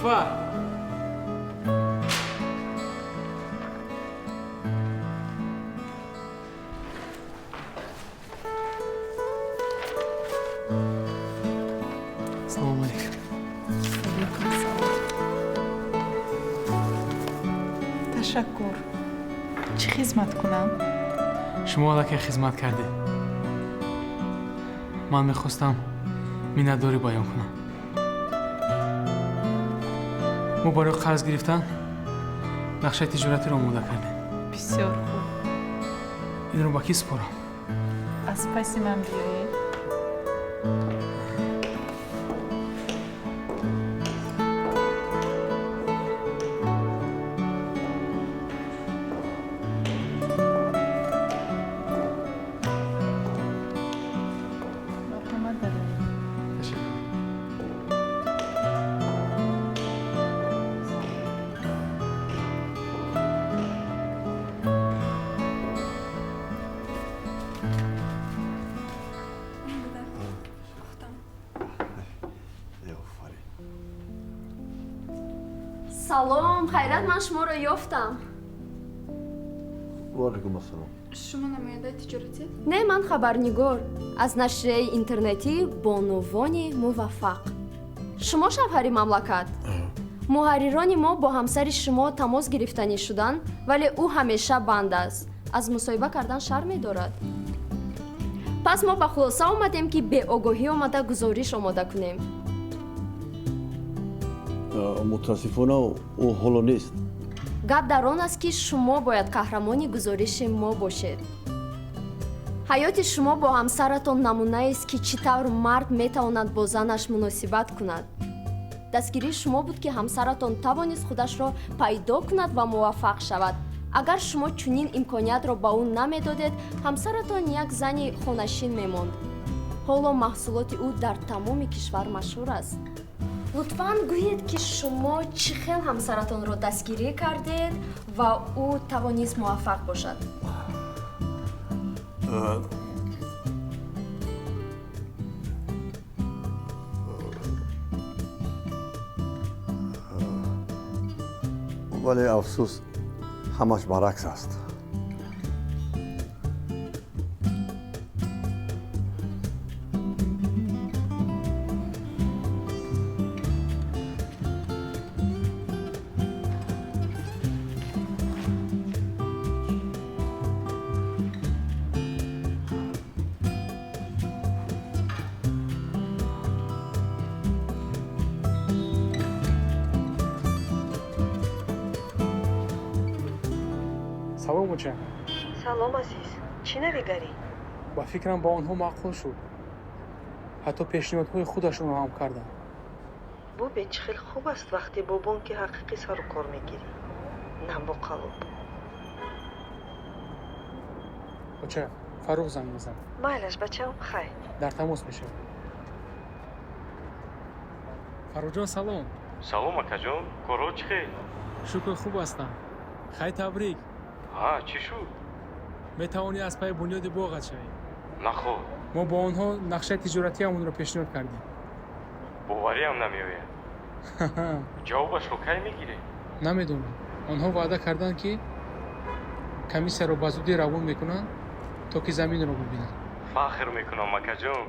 Латифа! Салому алейкум. Алейкум салом. Ташаккур. Чӣ хизмат кунам? Шумо аллакай хизмат кардед. Ман мехостам миннатдорӣ баён кунам. Мо барои қарз гирифтан нақшаи тиҷоратиро омода кардем. Бисёр хуб. Инро ба кӣ супорам? Аз паси ман биёед. Марҳамат, дароед. Ташаккур. Офарин. Салом, хайрат, ман шуморо ёфтам. Ваалайкум ассалом. Шумо намояндаи тиҷоратед? Не, ман хабарнигор аз нашрияи интернетӣ «Бонувони муваффақ». Шумо шавҳари мамлакат? Муҳаррирони мо бо ҳамсари шумо тамос гирифтанӣ шуданд, вале ӯ ҳамеша банд аст, аз мусоҳиба кардан шарм медорад. Пас мо ба хулоса омадем, ки беогоҳӣ омада гузориш омода кунем. Мутаассифона, ӯ ҳоло нест. Гап дар он аст, ки шумо бояд қаҳрамони гузориши мо бошед. Ҳаёти шумо бо ҳамсаратон намунаест, ки чӣ тавр мард метавонад бо занаш муносибат кунад. Дастгирии шумо буд, ки ҳамсаратон тавонист худашро пайдо кунад ва муваффақ шавад. Агар шумо чунин имкониятро ба ӯ намедодед, ҳамсаратон як зани хонашин мемонд. Ҳоло маҳсулоти ӯ дар тамоми кишвар машҳур аст. Лутфан гӯед, ки шумо чӣ хел ҳамсаратонро дастгирӣ кардед ва ӯ тавонист муваффақ бошад. Вале афсӯс, ҳамаш баръакс аст. Салом, оча. Салом, азиз. Чӣ навигарӣ? Ба фикрам, ба онҳо маъқул шуд, ҳатто пешниҳодҳои худашонро ҳам карданд. Бубин, чӣ хел хуб аст, вақте бо бонки ҳақиқӣ сару кор мегирӣ, на бо қаллоб. Оча, Фаррух занг мезанад. Майлаш, бачам, хайр. Дар тамос мешавем. Фаррухҷон, салом. Салом, акаҷон, корҳо чӣ хел? Шукр, хуб ҳастам. Хай, табрик. Ҳа, чӣ шуд? Метавонӣ аз пайи бунёди боғат шавӣ. Наход? Мо бо онҳо нақшаи тиҷоратиамонро пешниҳод кардем. Бовариам намеояд. Ҷавобашро кай мегирем? Намедонам. Онҳо ваъда карданд, ки комиссияро ба зудӣ равон мекунанд, то ки заминро бибинанд. Фахр мекунам, акаҷон.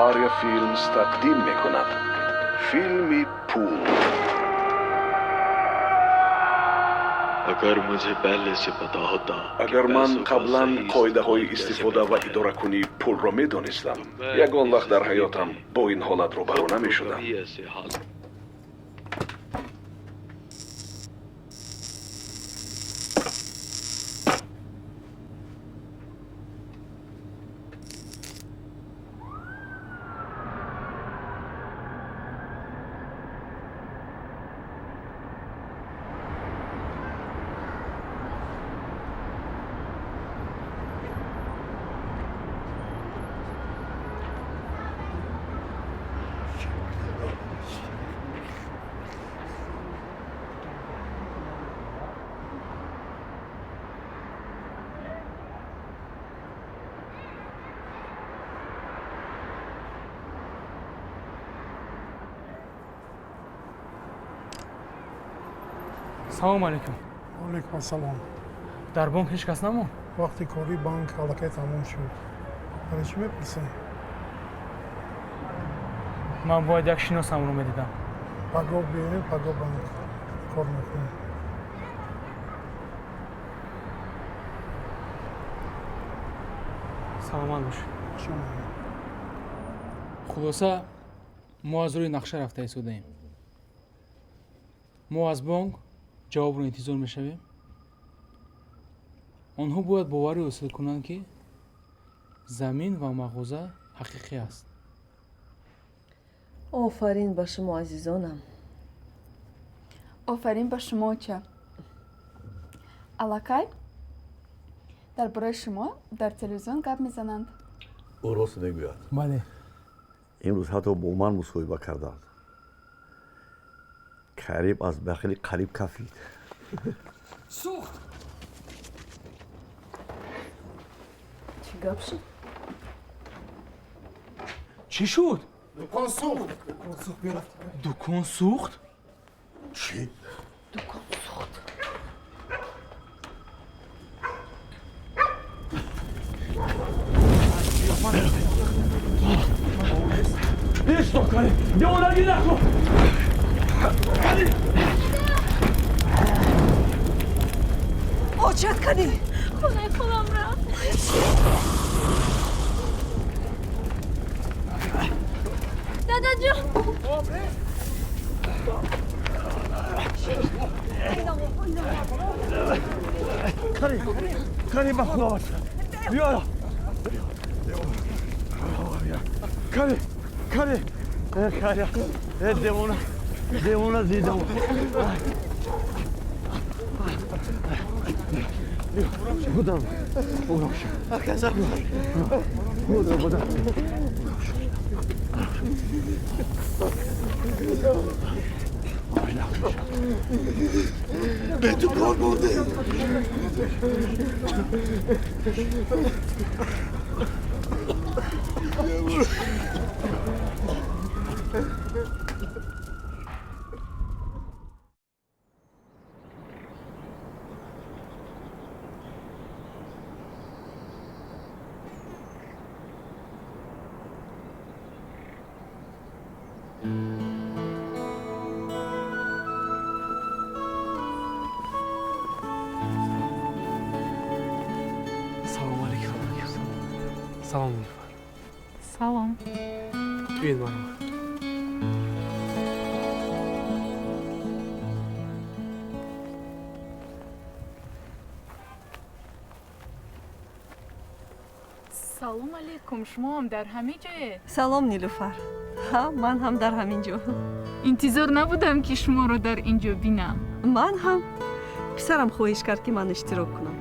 Ария Филмс тақдим мекунад филми «Пул». Агар муҷе пеҳле се пата ҳота. Агар ман қаблан қоидаҳои истифода ва идоракунии пулро медонистам, ягон вақт дар ҳаётам бо ин ҳолат рӯбарӯ намешудам. Салому алейкум. Алейкум ассалом. Дар бонк ҳеҷ кас намонд? Вақти кории банк аллакай тамом шуд. Барои чӣ мепурсем? Ман бояд як шиносамро медидам. Пагоҳ биёем, пагоҳ банк кор мекунем. Саломат бошед. Хулоса, мо аз рӯи нақша рафта истодаем. Мо аз бонк ҷавобро интизор мешавем. Онҳо бояд боварӣ ҳосил кунанд, ки замин ва мағоза ҳақиқӣ аст. Офарин ба шумо, азизонам. Офарин ба шумо, оча. Аллакай дар бораи шумо дар телевизион гап мезананд. Ӯ рост мегӯяд. Бале. Имрӯз ҳатто бо ман мусоҳиба карданд. Кариб аз бахили қариб кафид. Сӯхт! Чӣ гап шуд? Чӣ шуд? Дукон сӯхт. Дукон сӯхт? Чӣ? Дукон сӯхт. Исто, Карим! Девонагӣ накун! Карим! Очат кардӣ? Хонаи холам рафт. Дадаҷон! Карим! Карим, ба худо бача! Биёра! Карим! Карим! Карим! Девона! Девона зидам! Будам! Будам! Будам! Бе дукон монде! Салом алейкум. Салом, Нилуфар. Салом. Биёед, марҳамат. Салом алейкум. Шумоам дар ҳамин ҷое? Салом, Нилуфар. Ҳа, ман ҳам дар ҳамин ҷо. Интизор набудам, ки шуморо дар ин ҷо бинам. Ман ҳам. Писарам хоҳиш кард, ки ман иштирок кунам.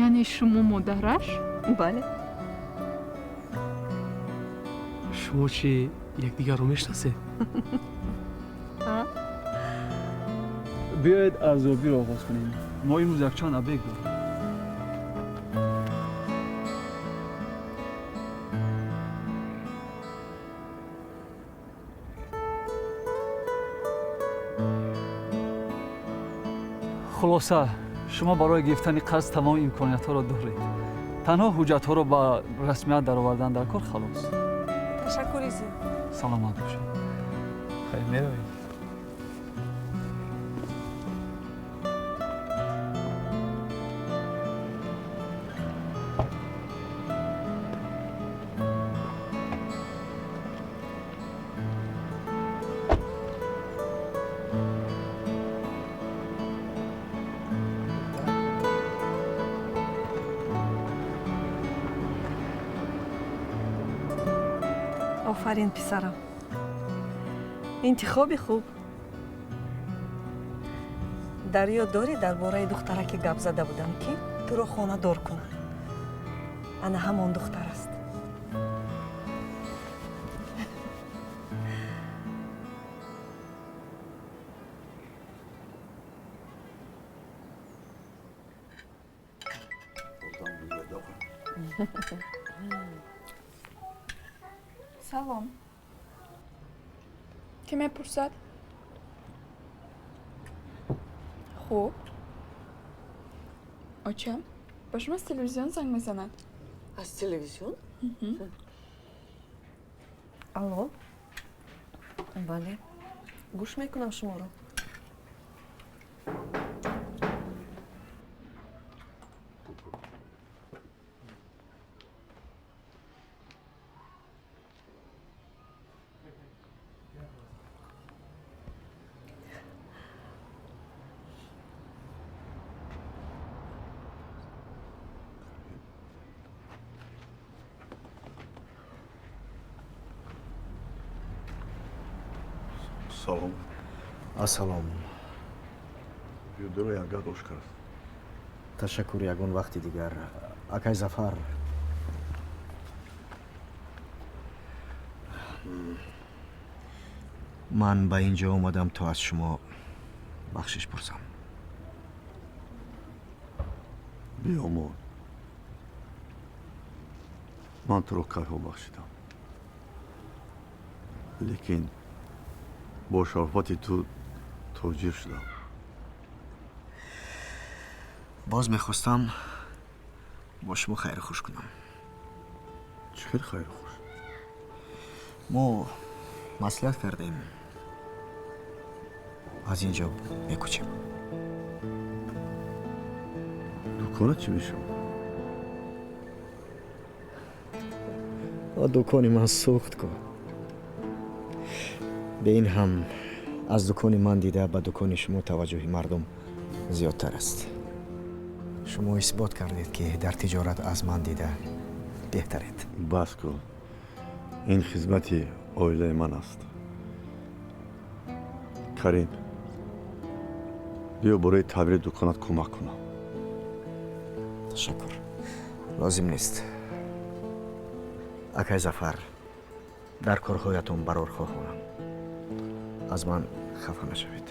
Яъне шумо модараш? Бале. Шумо чӣ, якдигарро мешинасед? Биёед, арзёбиро оғоз кунем. Мо имрӯз якчанд объект дорем. Хулоса, шумо барои гирифтани қарз тамоми имкониятҳоро доред. Танҳо ҳуҷҷатҳоро ба расмият даровардан дар кор, халос. Ташаккури зиёд. Саломат бошед. Хайр, меравем. Офарин, писарам. Интихоби хуб. Дар ёд дорӣ, дар бораи духтараке гап зада будам, ки туро хонадор кунад? Ана ҳамон духтар аст. Салом. Кӣ мепурсад? Хуб. Оча, ба шумо аз телевизион занг мезанад. Аз телевизион? Алло, бале, гӯш мекунам шуморо. Салом. Ассалом. Юдуро ягат ошкар аст. Ташаккур, ягон вақти дигар. Акай Зафар, ман ба ин ҷо омадам, то аз шумо бахшиш пурсам. Биёмон, ман туро кайҳо бахшидам, лекин бо шарофати ту тоҷир шудам. Боз мехостам бо шумо хайру хуш кунам. Чӣ хел хайру хуш? Мо маслиҳат кардем, аз ин ҷо мекӯчем. Дукона чӣ мешавад? Дукони ман сӯхт ку. Бе ин ҳам аз дукони ман дида ба дукони шумо таваҷҷӯҳи мардум зиёдтар аст. Шумо исбот кардед, ки дар тиҷорат аз ман дида беҳтаред. Бас кун, ин хизмати оилаи ман аст. Карим, биё, бораи таъмири дуконат кӯмак кунам. Ташаккур, лозим нест. Акай Зафар, дар корҳоятон барор хоҳонам. Аз ман хафа нашавед.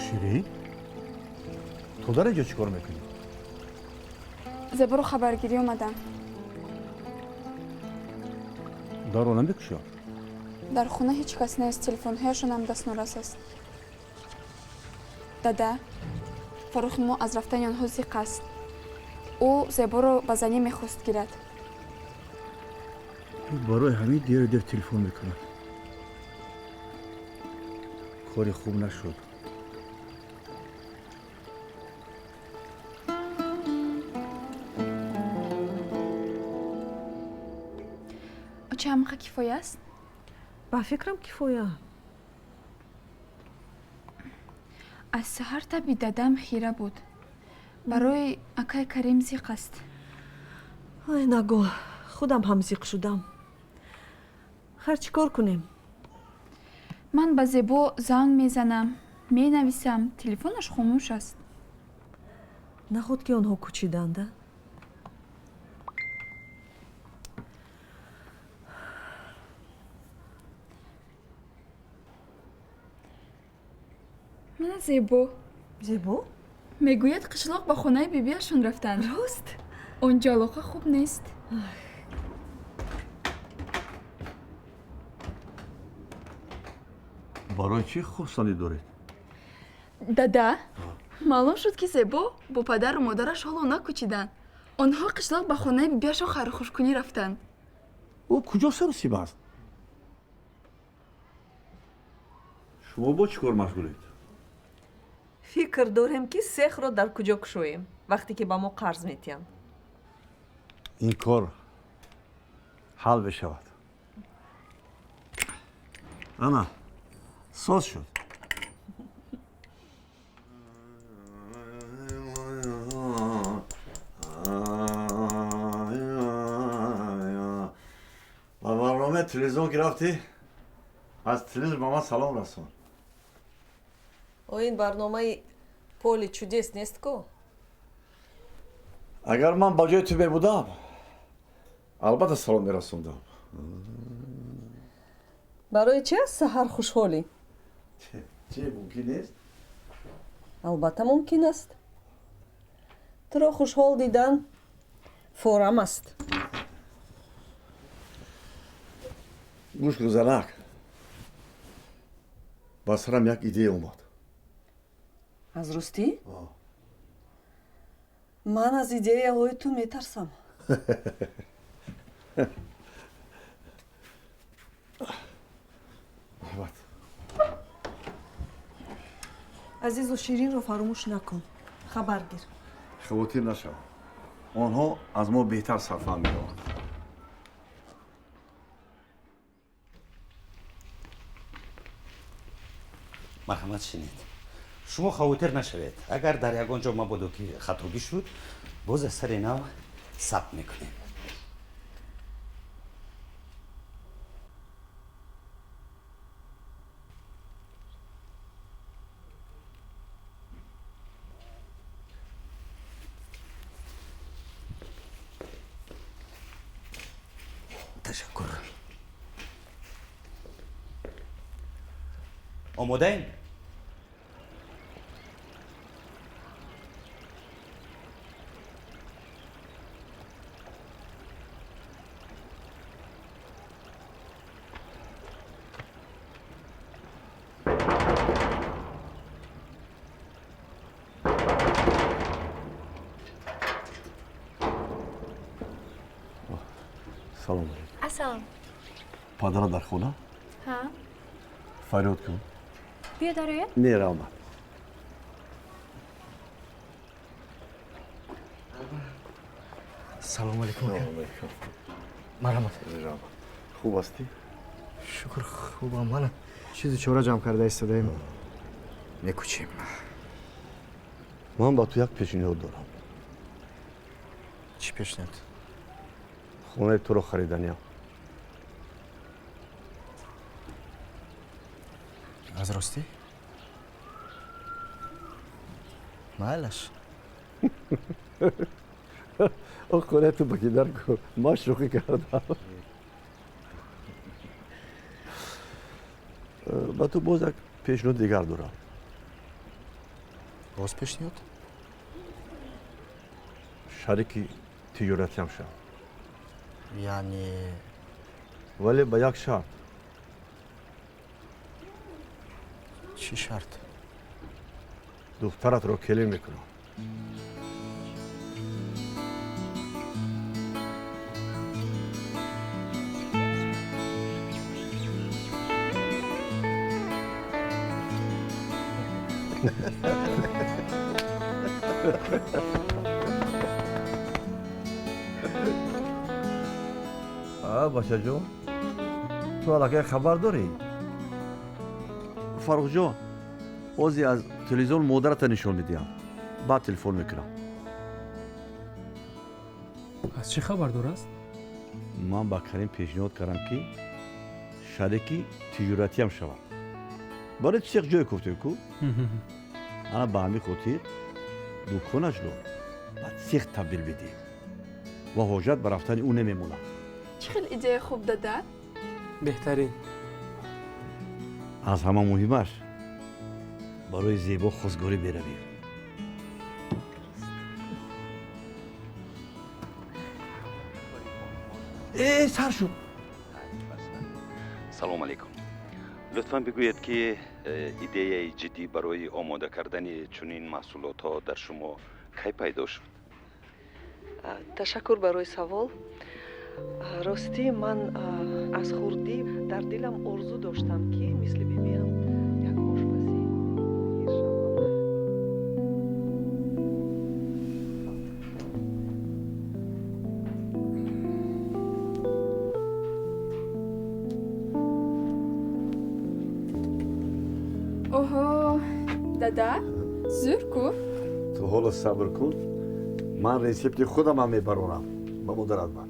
Ширин, ту дар инҷо чӣ кор мекунӣ? Зеборо хабаргирӣ омадам. Дарро намекушояд? Дар хона ҳеҷ кас нест, телефонҳояшонам дастнорас аст. Дада, Фаррухи мо аз рафтани онҳо зиқ аст. Ӯ Зеборо ба занӣ мехост гирад. Барои ҳамин деру дер телефон мекунад. Кори хуб нашуд. Оча, ҳамақа кифоя аст? Ба фикрам, кифоя. Аз саҳар таби дадам хира буд. Барои акай Карим зиқ аст. Ай, нагӯ, худам ҳам зиқ шудам. Хайр, чӣ кор кунем? Ман ба Зебо занг мезанам, менависам, телефонаш хомӯш аст. Наход ки онҳо кӯчиданда? Мана Зебо. Зебо? Мегӯяд, қишлоқ ба хонаи бибиашон рафтанд. Рост? Он ҷо алоқа хуб нест. Барои чӣ хурсандӣ доред? Дада, маълум шуд, ки Зебо бо падару модараш ҳоло накӯчиданд. Онҳо қишлоқ ба хонаи бибиашон хайрухушкунӣ рафтанд. Ӯ куҷо сарусиба аст? Шумо бо чӣ кор машғулед? Фикр дорем, ки сехро дар куҷо кушоем, вақте ки ба мо қарз метиҳанд. Ин кор ҳал мешавад. Ана, соз шуд. Ба барномаи телевизион ки рафтӣ, аз телевизор ба ман салом расон. О, ин барномаи «Поле чудес» нест ку? Агар ман ба ҷои ту мебудам, албатта салом мерасондам. Барои чи аз саҳар хушҳолӣ? Чи, мумкин нест? Албатта, мумкин аст. Туро хушҳол дидан форам аст. Гӯш кун, занак, ба сарам як идея омад. Аз ростӣ? Ман аз идеяҳои ту метарсам. Азизу Ширинро фаромӯш накун, хабар гир. Хавотир нашав, онҳо аз мо беҳтар сарфаҳм меёбанд. Марҳамат, шинед. Шумо хавотир нашавед, агар дар ягон ҷо мабодо ки хатобӣ шуд, боз аз сари нав сабт мекунем. Ташаккур. Омодаем? Салом алейкум. Ассалом. Падарат дар хона? Ҳа. Фарёд кун. Биё, дарояд? Не, раҳмат. Салому алейкум. Алейкум. Марҳамат. Раҳмат. Хуб ҳастӣ? Шукр, хубам. Мана, чизи чора ҷамъ карда истодаем, мекӯчем. Ман ба ту як пешниҳод дорам. Чӣ пешниҳод? Хонаи туро хариданиям. Аз ростӣ? Майлаш. О, хонаи ту ба ки дар кун, ман шӯхӣ кардам. Ба ту боз як пешниҳоди дигар дорам. Боз пешниҳод? Шарики тиҷоратиам шав. Яъне? Вале ба як шарт. Чӣ шарт? Духтаратро келин мекунам. Бачаҷон, ту аллакай хабар дорӣ? Фаррухҷон, озе аз телевизион модарата нишон медиҳам, баъд телефон мекунам. Аз чӣ хабар дораст? Ман ба Карим пешниҳод кардам, ки шарики тиҷоратиам шавад. Барои цех ҷое гуфтем ку, ана ба ҳамин хотир дуконашро ба цех табдил бидиҳем ва ҳоҷат ба рафтани ӯ намемонад. Чӣ хел идеяи хуб, дада! Беҳтарин. Аз ҳама муҳимаш, барои Зебо хостгорӣ меравем. Э, сар шуд. Салом алейкум. Лутфан бигӯед, ки идеяи ҷиддӣ барои омода кардани чунин маҳсулотҳо дар шумо кай пайдо шуд? Ташаккур барои савол. Ростӣ, ман аз хурдӣ дар дилам орзу доштам, ки мисли бибиам як Дада, зӯр ку? Ту ҳоло сабр кун, ман рецепти худамам мебарорам ба модарат бар.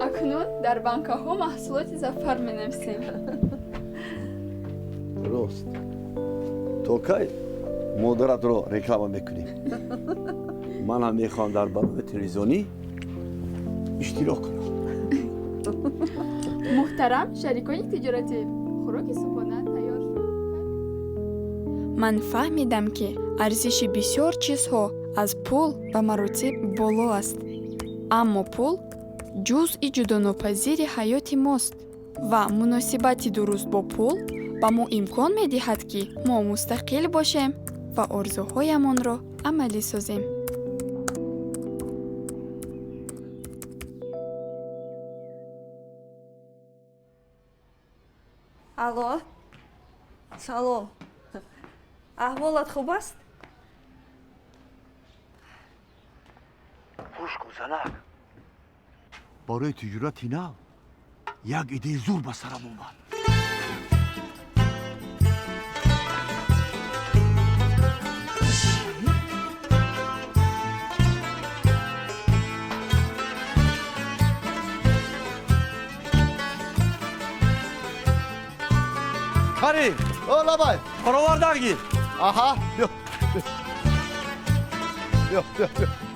Акнун дар банкаҳо маҳсулоти Зафар менависем. Рост, то кай модаратро реклама мекунем? Ман ҳам мехоҳам дар барномаи телевизионӣ иштирок кунам. Муҳтарам шарикони тиҷоратӣ, хӯроки субҳона тайёр шуд. Ман фаҳмидам, ки арзиши бисёр чизҳо аз пул ба маротиб боло аст, аммо пул ҷузъи ҷудонопазири ҳаёти мост ва муносибати дуруст бо пул ба мо имкон медиҳад, ки мо мустақил бошем ва орзуҳоямонро амалӣ созем. Алло, салом, аҳволат хуб аст? Гӯш кун, занак, барои тиҷорати нав як идеяи зур ба сарам омад. Карим! О, лабай! Паровардан гир! Аҳа, биё, биё, биё, биё.